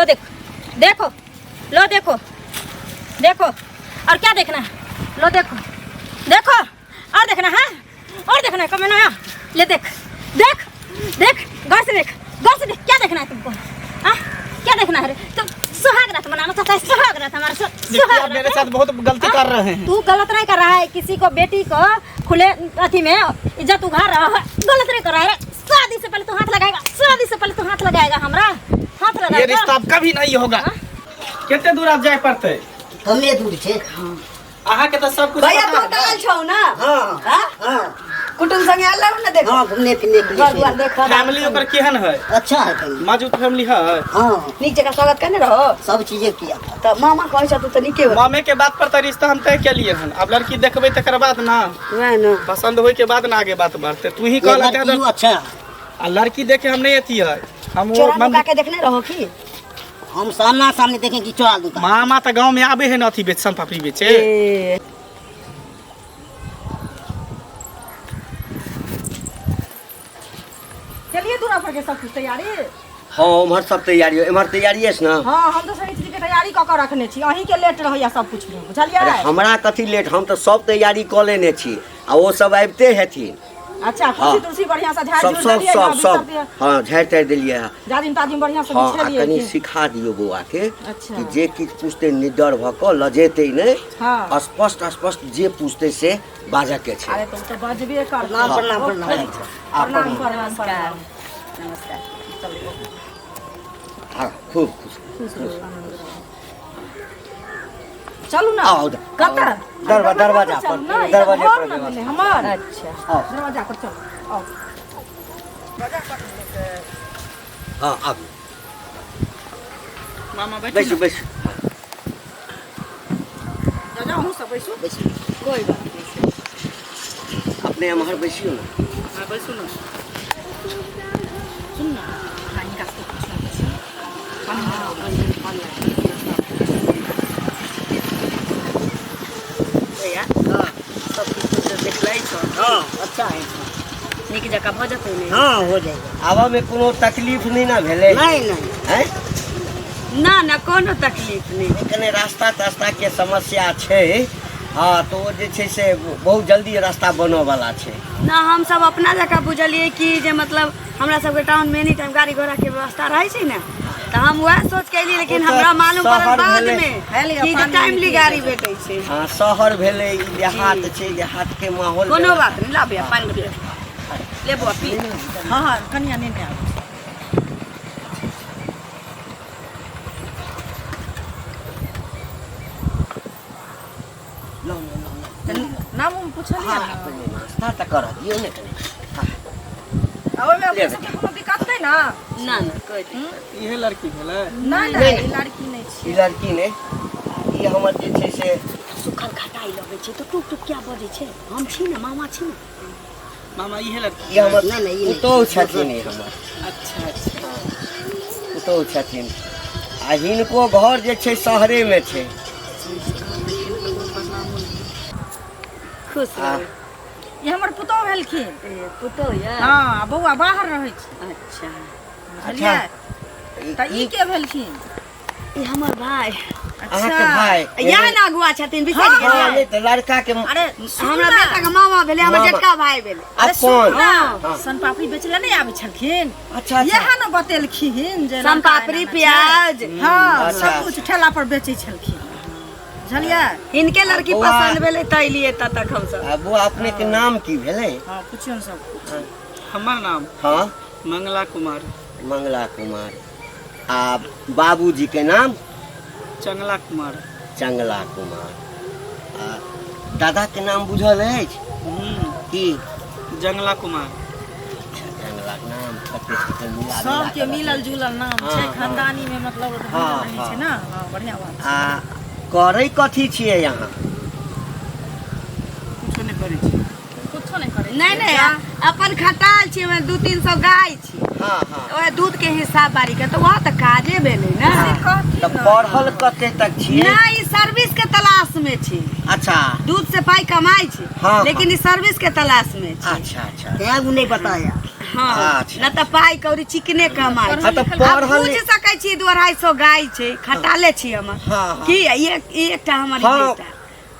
लो देखो, देखो, लो देखो, देखो, और क्या देखना है? लो देखो, देखो, और देखना है, और देखना है, कब आया? ले देख, देख, देख, गौर से देख, गौर से देख, क्या देखना है तुमको? हाँ, क्या देखना है रे? तुम सुहाग रात मनाना चाहता है? सुहाग रात हमारा देखिए सुहाग आप रात मेरे है? साथ बहुत गलती हाँ? कर रहे हैं। तू गलत नहीं कर रहा है, किसी को बेटी को खुले अथी में इज्जत उघा रहा है, गलत नहीं कर रहा है। शादी से पहले तू हाथ लगाएगा, शादी से पहले तू हाथ लगाएगा, हमरा हाथ ये लगाएगा। रिश्ता अब कभी नहीं होगा। हाँ? कते दूर आप जाए पड़ते? कमे दूर छै। अहाँ के तो सब कुछ भैया पता तू है। टाल छौ ना? हाँ। हाँ? हाँ। कुटुम संगे आयल रहू ने देखो। हाँ, घूमने फिरने के घर द्वार लिए। देखो। फैमिली ओकर केहन है? अच्छा है फैमिली। मजबूत फैमिली है? हाँ। नीक जगह स्वागत करने रहो। सब चीजें किया। तऽ मामा कहै छ तू तऽ नीके हो। मामे के बात पर तो रिश्ता हम तय के लिए हन। अब लड़की देखबै तकर बाद ना, वएह ने। पसंद होय के बाद ना आगे बात बढ़ते। तू ही ये कहला लड़की अच्छा है। आ लड़की देखे हम नहीं अथी है, हम वो चोरा नुका के देखने रहो की? हम सामना सामने देखें कि चोरा दुकान। मामा तो गांव में आबे है ना अथी बेच, सन पापड़ी बेचे। ए चलिए दूरा पर के सब कुछ तैयारी। हाँ, उम्हर सब तैयारी हो, एम्हर तैयारी अछि ना? हाँ, हम तो सही चीज के तैयारी कऽ के रखने छी, अहीं के लेट रहैया सब कुछ में, बुझलियै? अरे हमरा कथी लेट, हम तऽ सब तैयारी कऽ लेने छी आ ओ सब आबिते हेथिन। अच्छा, हाँ। कुर्सी तुर्सी बढ़िया से झाड़ सब झूड़ सब देलियै सब ना, सब बिस्तर हाँ, झाड़ि ताड़ि देलियै हँ। जाजिम ताजिम बढ़िया से हाँ, आ बिछेलियै कनि की? सिखा दियौ बौआ के। अच्छा। कि जे किछु पूछतै निडर भऽ कऽ लजेतै नहि। हाँ। स्पष्ट स्पष्ट जे पूछतै से बाजऽ के छै। अरे तुम तो बजबे कर। प्रणाम, प्रणाम, प्रणाम। आ, प्रणाम, प्रणाम। प्रणाम, प्रणाम। नमस्कार। हाँ, खूब खुश। चलू ना। आउ, कतऽ? दरवाजा पर, चलू ना, ई तऽ दरवाजे घर पर ने व्यवस्था। भेलै हमर। अच्छा। आउ। दरवाजा पर चलू, आउ। हाँ, आबू। मामा बैठू बैसू ना। बैसू। जा, अहूँ सब बैसू। बैसू। कोई बात नहीं। अपने एम्हर बैसियौ ने। हाँ, बैसू ना। सुन ना, हाँ, हिनका सबके पूछना छै। पानि भैया सब किछु तऽ देखलै छौ। हाँ, अच्छा है। नीक जकाँ भऽ जेतै ने? हाँ, हो जाएगा। आबऽ में कोनो तकलीफ नहीं ना भेलै? नहीं नहीं। हैं? ना ना, कोनो तकलीफ नहि। कने रास्ता तास्ता के समस्या छै, हाँ, तो ओ जे छै से बहुत जल्दी रास्ता बनऽ वाला छै। ना, हम सब अपना जकाँ बुझलियै कि जे मतलब हमरा सबके टाउन में एनी टाइम गाड़ी घोड़ा के व्यवस्था रहै छै ने, तऽ हम वएह सोच के एलियै, लेकिन ओ तऽ हमरा मालूम पड़ल शहर बाद भेलै। में है लिअ, कि जे पानि टाइमली पी गाड़ी लिअ। भेटै छै। हाँ, शहर भेलै, ई देहात छै, देहात के माहौल। कोनो बात नहि, ला भैया पानि पी ले, बौआ पी। हाँ हाँ, कनिया नेने आबै। नाम उम पुछलियै हाँ, ने? पहिले नास्ता तऽ करऽ दियौ ने कनि। हाँ, आ ओहिमे अपने ले। सबके कोनो दिक्कत नहि ने? ना ना, कोई दिक्कत इहे लड़की भेलै? नहि नहि, ई लड़की नहि ई छियै। लड़की नहि, ई हमर जे छै से सुखल खटाइ लगै छै तऽ टुक टुक क्या बजै छै? हम छी ने, मामा छी ने। मामा, इहे लड़की? ई हमर नहि, नहि, ई नहि। पुतोहु छथिन, ई हमर अच्छा अच्छा। पुतोहु छथिन आ हिनको घर जे छै शहरेमे छै। खुश आ रहू। ई हमर पुतोहु भेलखिन। ए, पुतोहु यऽ? हाँ, आ बौआ बाहर रहै छै। अच्छा। बुझलियै? तऽ ई के भेलखिन? ई हमर भाय। अहाँके भाय? इएह ने अगुआ छथिन, बिसरि हाँ, गेलियै? नहि तऽ लड़का के अरे हमरा बेटा के मामा भेलै, हमर मामा। जेठका भाय भेलै। अपन ना, हाँ। सोनपापड़ी बेचै लए नहि आबै छलखिन? अच्छा अच्छा। इएह ने बतेलखिन जे लड़का सोनपापड़ी, एना एना छै। प्याज। हाँ, अच्छा। सब कुछ ठेला पर बेचै छलखिन, बुझलियै? हिनके लड़की बौआ। पसंद भेलै तऽ एलियै तब तक हमसब। आ बौआ, अपने के नाम की भेलै? हाँ, पुछियौ ने सब। हमर नाम? हाँ। मंगला कुमार। मंगला कुमार। आ बाबूजी के नाम? चंगला कुमार। चंगला कुमार। आ दादा के नाम बुझल अछि? हम्म। की? जंगला कुमार। जंगला के नाम कते कते मिला मिला सबके के मिलल जुलल नाम हाँ, छै। हाँ। खानदानी में मतलब हाँ, रहै हाँ। छै ने। हाँ, बढ़िया बात। आ करै कथी छियै यहाँ? कुछो नहि करै छी। कुछो नहि करै? नहि नहि, अपन खटाल छी, ओहिमे 200-300 गाय छी। हाँ हाँ। ओहि दूध के हिसाब बारी के तऽ वहाँ तऽ काजे भेलै ने। तऽ पढ़ल कते तक छियै? नहि, ई सर्विस के तलाश में छी। अच्छा। दूध से पाई कमाई छी। हाँ, लेकिन ई सर्विस के तलाश में छी। अच्छा अच्छा। तैं उ नहीं बताया। हाँ अच्छा। न तऽ पाइ कौड़ी चिकने कमाइ हाँ, तऽ पढ़ल बुझ सकै छी 250 गाय छै खटाले छी हमर हाँ, हाँ। की एक एकटा हमर हाँ। बेटा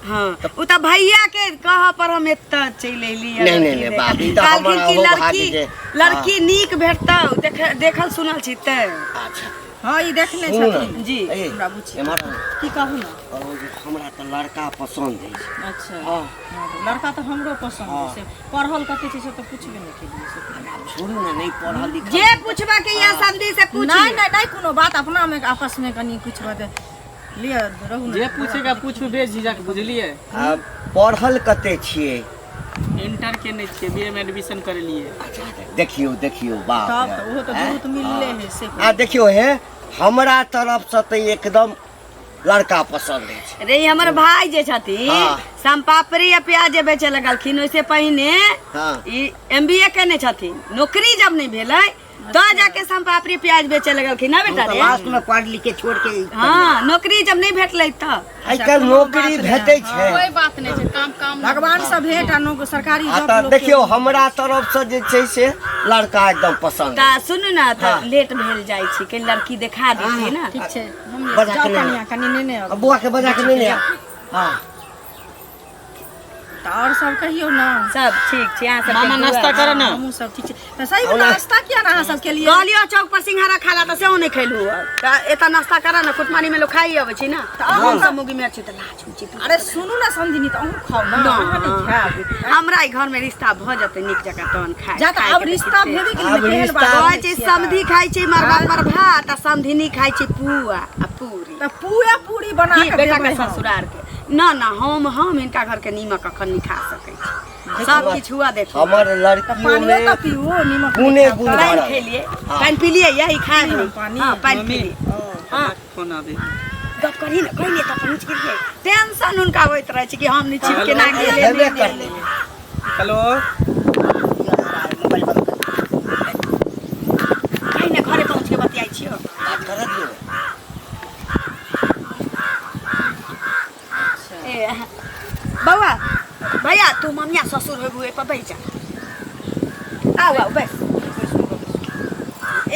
हाँ ओ तऽ भैया के कह पर हम एतऽ चलि एलियै नहीं, नहीं, लड़की नहीं, देख। बाप, ई तऽ कहलखिन हमर कि अहोभाग्य लड़की जे- लड़की नीक भेटतौ देखल सुनल छी तैं अच्छा हँ ई देखने सुनू ने। छथिन जी ए, हमरा बुझी। एम्हर आउ। की कहू ने कहलहुँ जे हमरा तऽ लड़का पसन्द अछि अच्छा हँ हँ, तऽ लड़का तऽ हमरो पसन्द है से पढ़ल कते छै से तऽ पुछबे नहि केलियै से छोड़ू ने नहि पढ़ल लिखल जे पूछबा के यहाँ समधी से पूछ नहि नहि नहि कोनो बात अपना मे आपस मे कनि कुछ बात लिअ रहू ने जे पूछेगा पूछू बेझिझक बुझलियै आ पढ़ल कते छियै इंटर के नहि छियै बी ए मे एडमिशन करेलियै अच्छा अच्छा, देखियौ देखियौ बाप तब रे। तऽ ओहो तऽ जरूरत मिलले है से आ देखियौ हे हमरा तरफसँ तऽ एकदम लड़का पसन्द अछि रे हमर भाई जे छथिन हाँ। समपापड़ी आ प्याज जे बेचे लगलखिन ओहिसे पहिने हाँ। ई एम बी ए केने छथिन नौकरी जब नहीं भेलै तो जाके समपापड़ी प्याज बेचे लगलखिन ना बेटा हम तो रे लास्ट में पढ़ लिख के छोड़ के हाँ नौकरी जब नहीं भेटलै तऽ आइ काल्हि नौकरी भेटै छै कोई बात नहीं छै काम काम भगवान से भेंट आ सरकारी आ जॉब तऽ लोक के- देखियौ हमरा तरफसँ जे छै से लड़का एकदम पसन्द तऽ सुनू ने तऽ हाँ। लेट भेल जाइ छै कनि लड़की देखा देती ने ठीक छै हम बजा जाउ के लेने कनिया कनि नेने आ आउ बौआके बजा के नेने आ हँ तऽ आओर सब कहियौ ने सब ठीक छै अहाँ सबके मामा दुआ। नाश्ता कर ना हमहूँ सब ठीक छै तऽ सही में नाश्ता किया ने अहाँ सब केलियै कहलियौ चौक पर सिंघाड़ा खाला तऽ सेहो नहि खेलू तऽ एतऽ नाश्ता करऽ ने कुटमारी में लोग खाइ अबै छै ने तऽ हम सब मुगी में छी तऽ लाज होइ छै अरे सुनू ने समधिनी तऽ अहूँ खाउ ने अहाँ नहि खायब हमरा ई घर में रिश्ता भऽ जेतै नीक जकाँ तहन खाय जा तऽ आब रिश्ता भेबे गेलै आब ने, केहन रिश्ता- बात कहै छै समधी खाइ छै मरबा पर भात आ समधिनी खाइ छै पुआ आ पूरी तऽ पूरा पूरी बना की के बेटा के देबै हम। ससुरार के ना ना हम हम हिनका घर के नीमक अखन नहीं खा सकै छी सब किछु हुआ देखो हमर तऽ लड़कियों पानियो में तऽ पीबू नीमक गुने नहि खायब गुण तऽ। पानि भरल। खेलिए हाँ। पानि पीलिए यही खाए पी हम पानि। हाँ पानि मम्मी पीलिए हाँ फोन आबे गप करी ने कहिने तऽ पहुँच गेलिए टेंशन हुनका होइत रहै छै कि हम नहि छी केना गेलिए हेबे करतै हेलो मोबाइल बंद कर कहिने घरे पहुँच के बतियाइ छियौ बात करऽ दियौ ए बौआ भैया तू ममिया ससुर होबू एहि पर बैस जा आउ आउ बैस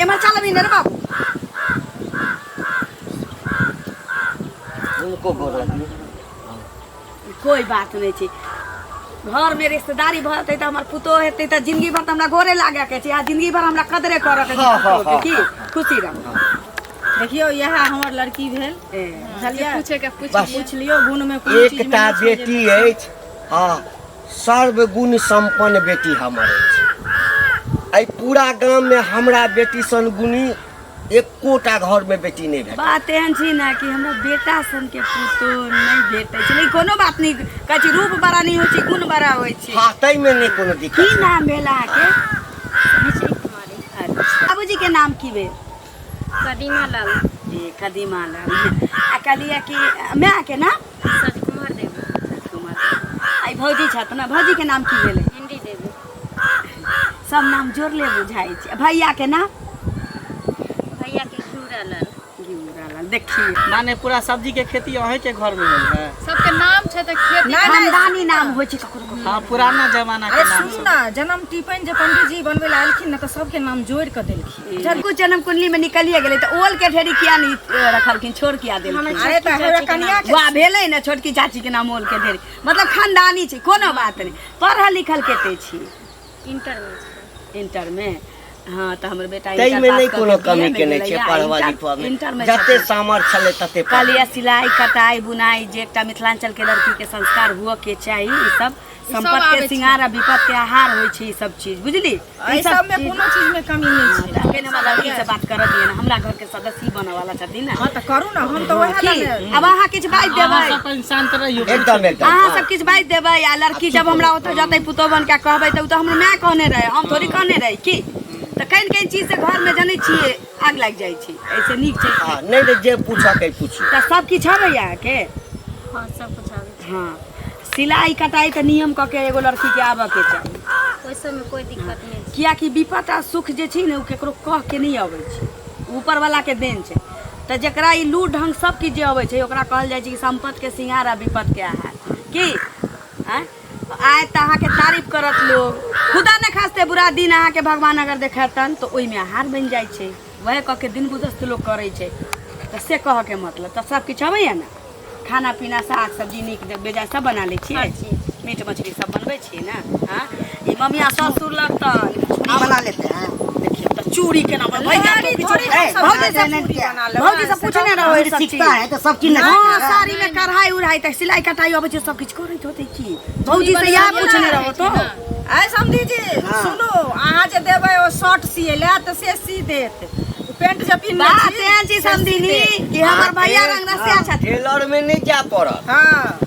एम्हर चल अभी ने रे बाबू हुनको गोर लगियौ कोई बात नहीं छै घर में रिश्तेदारी भऽ जेतै तऽ हमर पुतोह हेतै तऽ जिंदगी भर तऽ हमरा गोरे लागऽ के छै आ जिंदगी भर हमरा कदरे करऽ के छै हाँ, हाँ, पुतोहके, की खुशी रहू देखियौ इएह हमर लड़की भेल ए, बुझलियै पूछे के पूछ बस पूछ लियौ गुण में कोनो चीज एकटा बेटी अछि हँ सर्वगुण सम्पन्न बेटी हमर अछि एहि पूरा गाममे हमरा बेटी सन गुणी एकोटा घरमे बेटी नहि भेटल बात एहन छै ने कि हमरा बेटा सन के पुतोह नहि भेटै छै लेकिन कोनो बात नहि कहै छै रूप बड़ा नहि होइ छै गुण बड़ा होइ छै हँ ताहिमे नहि कोनो की दिक्कत नाम भेल अहाँके मिश्री कुमारी अच्छा बाबूजी के नाम की भेल कदीमा लाल ए कदीमा लाल आ कहलियै कि माय के नाम सजकुमार देवी कुमार आई भौजी छथि ने भौजी के नाम की भेलै हिंदी देवी सब नाम जोड़ले बुझाइ छै भैया के नाम भैया के घिउरा लाल घिउरा लाल देखिए माने पूरा सब्जी के खेती अहीं के घर में होल है सबके नाम छै तऽ खेती खानदानी नाम होइ छै ककरो ककरो हाँ पुराना जमाना के अरे नाम सुन सब ना जन्म टिपनि जे पंडित जी बनबै लए एलखिन ने तऽ सबके नाम जोड़ि कऽ देलखिन कुछ जन्म कुंडली में निकलिए गेलै तऽ ओल के ढेरी किया नहीं रखलखिन छोड़ किया देलखिन अरे तऽ हमरा कनिया के वाह भेलै ने छोटकी चाची के नाम ओल के ढेरी मतलब खानदानी छै कोनो बात नहि पढ़ल लिखल कते छी इंटर में छै इंटर में हाँ तऽ हमर बेटा ताहिमे इंटर पास नहि कऽ कोनो के कमी BA में केने गेलै छै आ पढ़बा इंटर- लिखबामे इंटर में जते छथिन। सामर्थ्य छलै तते कहलियै सिलाई कटाई बुनाई जे एकटा मिथिलांचल के लड़की के संस्कार हुअ के चाही ई सब संपत्ति आबै के छै। सिंगार आ विपत के आहार होइ छै ई सब चीज बुझली एहि सबमे कोनो चीज में कमी नहि छै अखन हमरा लड़की से बात करऽ दिअ ने हमरा घर के सदस्य ही बनऽ वाला छथिन ने हँ तऽ करू ने हम तऽ वएह की लए ने अब अहाँ किछु बाजि अहाँ देबै सब अपन शांत रहियौ एकदम एकदम अहाँ सब किछु बाजि देबै आ लड़की जब हमरा ओतऽ जेतै पुतोह बन के कहबै तऽ ओ तऽ हमर माय कहने रहै हम थोड़ी कहने रही की तऽ कनि कनि चीज से घरमे जनै छियै आग लागि जाइ छै एहिसँ नीक छै हँ नहि नहि जे पूछऽ के पूछू तऽ सब किछु अबैया अहाँके हाँ सब कुछ आबै छै हँ सिलाई कटाई के नियम कऽ के एगो लड़की के आबऽ के चाही ओहि सबमे कोई दिक्कत नहि छै कियाकि विपत आ सुख जे छै ने ओ केकरो कह के नहि अबै छै ऊपर वाला के देन छै तऽ जकरा ई लू ढंग सब किछु जे अबै छै ओकरा कहल जाइ छै कि सम्पत्ति के सिंगार आ विपत के आहार की आँय आय तऽ अहाँके तारीफ करत लोग खुदा ने खास्ते बुरा दिन अहाँके भगवान अगर देखेतन तऽ ओहिमे हार बनि जाइ छै वएह कऽ के दिन गुदस्त लोक करै छै तऽ से कहऽके मतलब तऽ सब किछु अबैया ने खाना पीना साग सब्जी नीक बेजाय सब बना लै छियै हर चीज। मीट मछली सब बनबै छियै ने हँ ई ममिया ससुर लगतन चूड़ी बना लेते हैं देखियौ तऽ चूड़ी केना बनबै भैया लहरी तो किछु थोड़ी ए, हम सब भौजी बनाते से चूड़ी बना लेबै। भौजी से पूछने रहो आदमी सब चीज सीखता है तो सब चीज नहीं हाँ सीखेगा। साड़ी में कढ़ाई उढ़ाई तक सिलाई कटाई अबै छै सब किछु करैत होतै की भौजी से इएह पूछने रहो तो आइ समधी जी सुनू अहाँ जे देबै ओ शर्ट सियै लए तऽ से सी देत पेंट जे पिन्हने बात छी, एहन छै से सी समधिनी देत। कि हमर भैया रंग रसिया छथिन टेलर में नहीं जाय पड़त हँ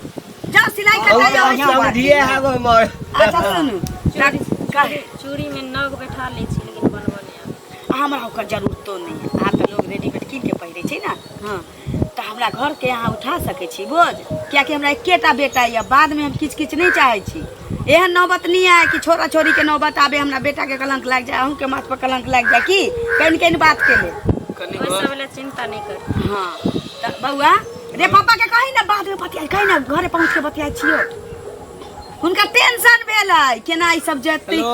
जाओ सिलाई कटाई अबै छै समझिए है हमर अच्छा सुनू चूड़ी चूड़ी में नग बैठा लै छी लेकिन बनबऽ नहि आबै हमरा ओकर जरूरतो नहि है आब तऽ लोग रेडीमेड कीन के पहिरै छै ने हँ तऽ हमरा घरके अहाँ उठा सकै छी बोझ कियाकि हमरा एकेटा बेटा यऽ बादमे हम किछु किछु नहि चाहै छी एहन नौबत नहि आए कि छोरा छोरीके नौबत आबे हमरा बेटाके कलंक लागि जाए अहूँके माथपर कलंक लागि जाए की कनि कनि बातके लेल कनि ओहि घर सब लए चिन्ता नहि करू हँ तऽ बौआ रे पापाके कही ने बादमे बतियाइ कही ने घरे पहुँचके बतियाइ छियौ हुनका टेंशन भेल है केना ई सब जेतै हेलो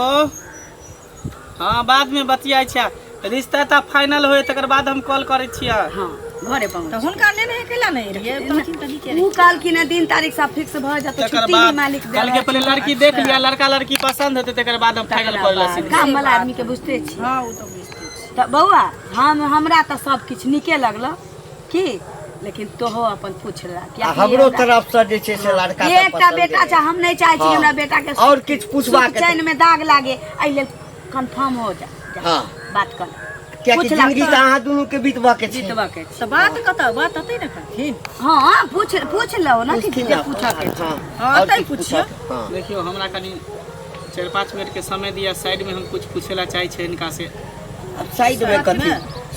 हँ बादमे बतियाइ छियै रिश्ता तऽ फाइनल होय तकर बाद हम कॉल करै छियै हँ घरे पहुँच तऽ हुनका लेने केला नहि रहियै कहथिन तऽ नीके उ कहलखिन हँ दिन तारीख सब फिक्स भऽ जेतै तकर छुट्टी भी बाद मालिक कल के पहिले लड़की देख लिया लड़का लड़की पसंद हेतै तकर बाद हम फाइनल करै लए सीधे काम वाला आदमी के बुझते छी हँ ओ तऽ बुझिते छी तऽ बौआ हम हमरा तऽ सब किछु नीके लगल की लेकिन तोहो अपन पूछ ला आ कियाकि हमरो हमरा- तरफ से जे छै से लड़का तऽ एकटा पसन्दे बेटा छै हम नहि चाहै छी हँ। हमरा बेटा के आओर किछु पूछबाक सुख चैन में दाग लागे एहि लेल कंफर्म हो जा, जा हँ। बात कर कियाकि पूछ ला जिंदगी तऽ अहाँ दुनू के बीतबऽ के छै जीतबा के छै। तऽ बात कतऽ बात अतै ने करथिन हँ पूछ पूछ लो ना कि पूछथिन जे ना। पूछऽ के छै। हँ हँ, आओर तै किछु पुछियौ। पूछऽ के- हँ देखियौ हमरा कनि 4-5 मिनट के समय दिअ साइड में हम कुछ पूछे ला चाहे छै हिनका से अब साइड में कथी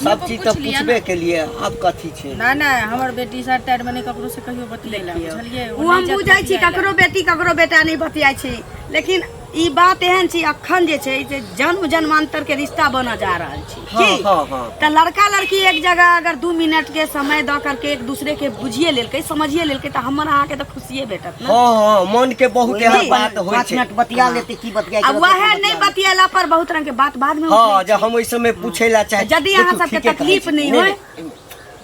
सब चीज तऽ पूछ लिअ पूछबे के लिए अब कथी छै नहि नहि हमर बेटी साइड ताइड मे नहि ककरो से कहियो बतियेला बुझलियै ओ हम बुझै छी ककरो बेटी ककरो बेटा नहि बतियाइ छै लेकिन ई बात एहन छै अखन जे छै जे जन्म जन्मांतर के रिश्ता बनऽ जा रहल छै हाँ, की हाँ, हाँ। तऽ लड़का लड़की एक जगह अगर 2 मिनट के समय दऽ करके एक दूसरे के बुझिए लेलकै समझिए लेलकै तऽ हमर अहाँके तऽ खुशिए भेटत ने हाँ हाँ मन के बहुत एहन बात होइ पाँच छै मिनट बतिया लेते की बतिया आ वएह नहि बतियेला पर बहुत रंग के बात बाद में हाँ उठै जे हम ओहि समय पूछै ला चाहे यदि अहाँ देखियौ, सबके ठीके कहै तकलीफ छी। नहि होय। नहि,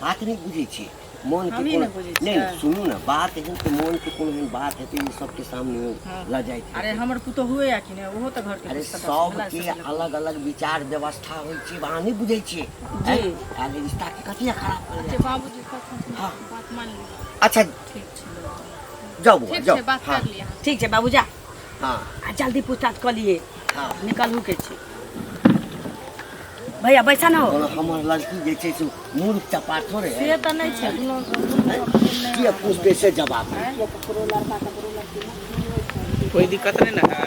बात नहि बुझै छी मन के हमही कोनो ने बुझै नहि छियै। सुनू ने बात एहन के मन के कोनो एहन बात हेतै ई सबके सामने लऽ जाइत अरे हेतै। हमर पुतोहुए या कि नहि ओहो तऽ घरके अरे सदस्य भेलै, सबके से अलग अलग विचार व्यवस्था होइ छै अहाँ नहि बुझै छियै जी। आगे रिश्ता के कथी खराब कर जे बाबूजी कहथिन हाँ। बात मान लिअ अच्छा ठीक छै जाउ बौआ ठीक जाउ छै बात हाँ कर लिअ ठीक छै बाबू जा हाँ आ जल्दी पूछताछ कऽ लिए हाँ निकलू के छै भैया बैसा ना हो कोनो हमर लड़की जे छै से मूर्ख चपाट थोड़े से है तऽ नहि छै कोनो किए पूछते से जवाब दे। कोई दिक्कत नहीं ना है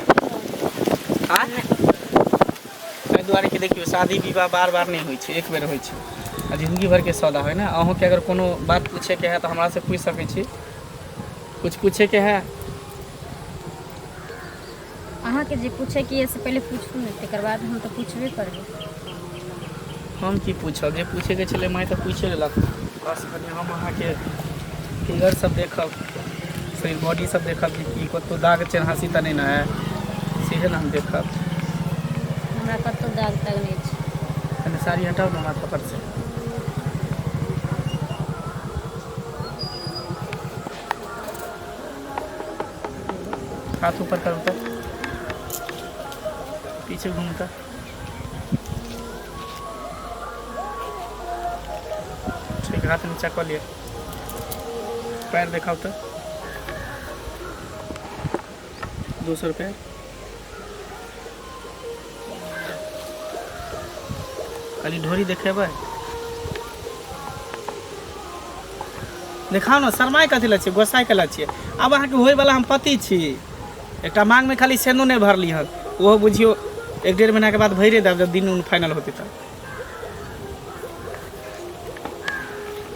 हाँ एहि दुआरे कि देखियौ शादी विवाह बार बार नहि होइ छै एक बेर होइ छै आ जिंदगी भरके सौदा होइ ने अहूँके अगर कोनो बात पूछेके है तऽ हमरासँ पूछि सकै छी कुछ पूछेके है अहाँके जे पूछैके यऽ से पहिले पूछू ने तकर बाद हम तऽ पूछबे करबै हम की पूछब जे पूछैके छलै माय तऽ पूछे लेलक बस कनि हम अहाँके फिगर सब देखब शरीर बॉडी सब देखब कि की कतहु दाग चेन्हासी तऽ नहि ने है सेहे ने हम देखब हमरा कतहु दाग ताग नहि छै कनि साड़ी हटाउ ने माथा पर से हाथ ऊपर करू तऽ पीछे घूम तऽ ठीक हाथ नीचा कऽ लिअ पैर देखाउ तऽ दोसर पैर कनि ढोरी देखेबै देखाउ ने शरमाइ कथी लए छियै गोसाइ कला छियै आब अहाँके होइवला हम पति छी एकटा माँगमे खाली सेनो नहि भरली हन ओहो बुझियौ एक डेढ़ महीनाके बाद भरिए देब जब दिन उन फाइनल होतै तब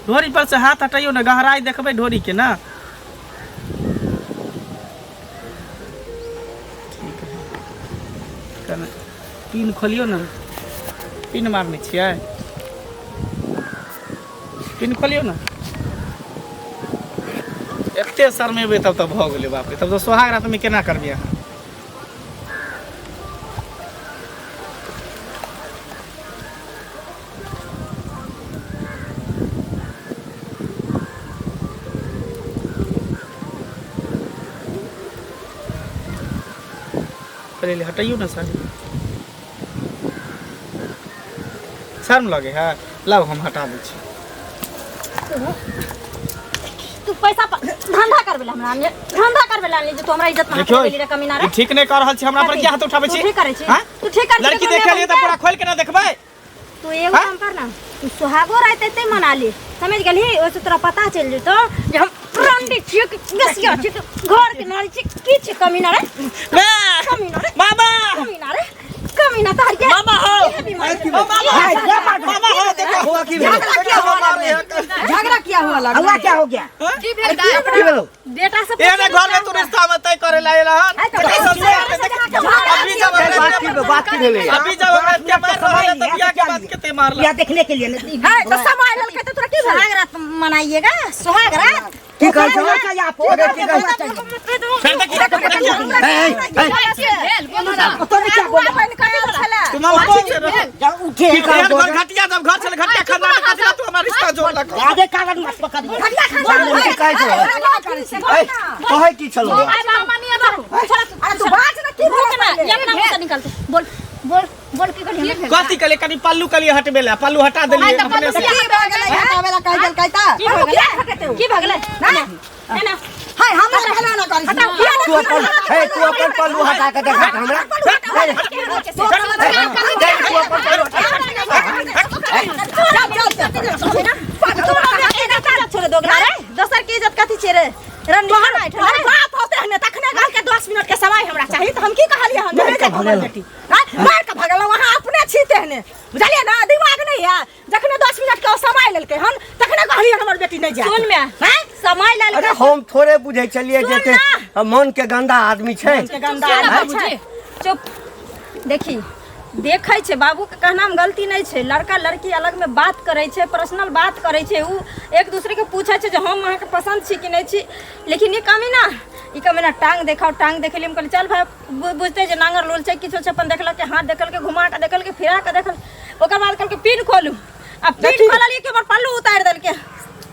ढोरी पर से हाथ हटैयौ ने गहराइ देखबै ढोरीके ने ठीक है कने पिन खोलियौ ने पिन मारने छियै पिन खोलियौ ने एते शरमेबै तब तऽ भऽ गेलै बाप रे, तब तऽ सोहाग रातमे केना करबै अहाँ? पहिले हटैयौ ने साड़ी, शर्म लगे है। लाउ हम हटा दै छी। तू पैसा पर धंधा करबे ला हमरा आनले, धंधा करबे ला आनले जे तू हमरा इज्जत में हाथ देखियौ लगेली रे कमीना रे। ई ठीक नहि कऽ रहल छी, हमरा पर कथी? किया हाथ उठाबै तू छी? ठीक करै छी? हाँ? तू ठीक करै छी? लड़की ककरो देखे लिए तऽ माय पूरा खोलि के ना देखबै? तू एगो हाँ? काम कर ना, तू सोहागो रात एते मना ले, समझ गेलही? ओहिसे तोरा पता चलि जेतौ जे हम रंडी छियै कि गसिया छियै कि घर के नारी छियै की छियै। कमीना रे, कमीना रे, मामा, कमीना रे, कमीना तोहर के मामा हो, इहे बीमारी ओ मामा, मामा हो, देखो हुआ की भेल? झगड़ा क्या हुआ लगलै? झगड़ा क्या हुआ लगलै? हल्ला क्या हो गया? की भेल दाइ? की भेलौ? बेटा से एहने घर में तू रिश्ता में तय करे ला एला हन। अभी जब बात हमरा की बात की भेलै? अभी जब हमरा के मार रहल है त बियाह के बाद कते मारला या देखने के लिए ना। है तो समय ललकै त तोरा की भेल? सोहाग रात मनाइएगा, सोहाग रात। की कहै छौ? होना चाहिए आपको। अरे की कहै छौ? फिर देखी, देखी, ए, ए, ए, भेल बोलू ना। तो नहीं क्या बोला? तू मामा कौन से रहो? जा उठे। की कहै एहन छौ? घर घटिया जब घर छल, घटिया खानदान में कथी ला तू हमरा रिश्ता जोड़लक? आधे कागज मत पकड़। की कहै छौ? ए, कहै की छलौ? अरे तू बाज ना, की भेल ना? ये अपना मुंह से निकलते। बोल बोल बोल, की कहली हमरा? कथी कहले? कनी पल्लू कलिए हटबे ला, पल्लू हटा देलिए अपने से। की भऽ गेलै? हटाबै ला कहि देलकै तऽ की भऽ गेलै? की भऽ गेलै? ना ना ना, हाय, हमरा कहला ना करै छी। तू अपन, हे, तू अपन पल्लू हटा के देखा हमरा। ए, तू अपन पल्लू हटा। छोड़ दोगला रे, दोसर के इज्जत कथी छै रे? रंडी तोहर बाप होते हने तखने घर के 10 मिनट के समय हमरा चाहिए, त हम की कहलिए? हम मारि के भगेलौ। बेटी हां, मार के भगलौ। वहां अपने छी तेहने, बुझलिए ना? दिमाग नहीं है। जखने 10 मिनट के समय लेलकै हन तखने कहलिए हमर बेटी नहीं जाए। सुन में समय लेल। अरे हम थोड़े बुझै छलियै जे एते मन के गंदा आदमी छै। के गंदा आदमी छै। चुप। देखी, देखै छै, बाबूके कहनामे गलती नहि छै। लड़का लड़की अलगमे बात करै छै, पर्सनल बात करै छै, ओ एक दूसरेके पूछै छै जे हम अहाँके पसन्द छी कि नहि छी। लेकिन ई कमीना, ई कमीना टांग देखाओ, टांग देखेलियै। हम कहलियै चल भाइ, बुझतै जे नांगर लोल छै, किछो छै। अपन देखलकै, हाथ देखलकै, घुमा कऽ देखलकै, फिरा कऽ देखल। ओकर बाद कहलकै पिन खोलू, आ पिन खोललियै कि हमर पल्लू उतारि देलकै।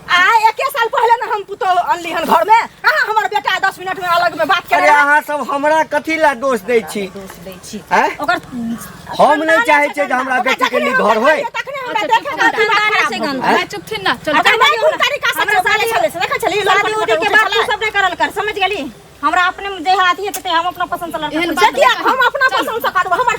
आ एके साल पहले ना हम पुतोह अनली हन घर में, कहाँ हमर बेटा 10 मिनट में अलग में बात अरे करे? अहाँ सब हमरा कथी ला दोष दै छी? हैं? ओकर हम नहि चाहै छियै जे हमरा बेटी के नीक घर होय। तखने हमरा देखे के दिमाग खानदाने खराब छै भऽ गेल। गंदा। दाइ चुपथिन ना, चल। अगर मैं कोन तरीका से हमरा चले छले से देखै छली, शादी लड़का उदी के उठै बात छलै। तू सब नहि करल कर, समझ गेली? हमरा अपने जे हाथी हेतै हम अपना पसंद से लड़का एहन खोजबै। बात किया हम अपना पसंद से करब? हमर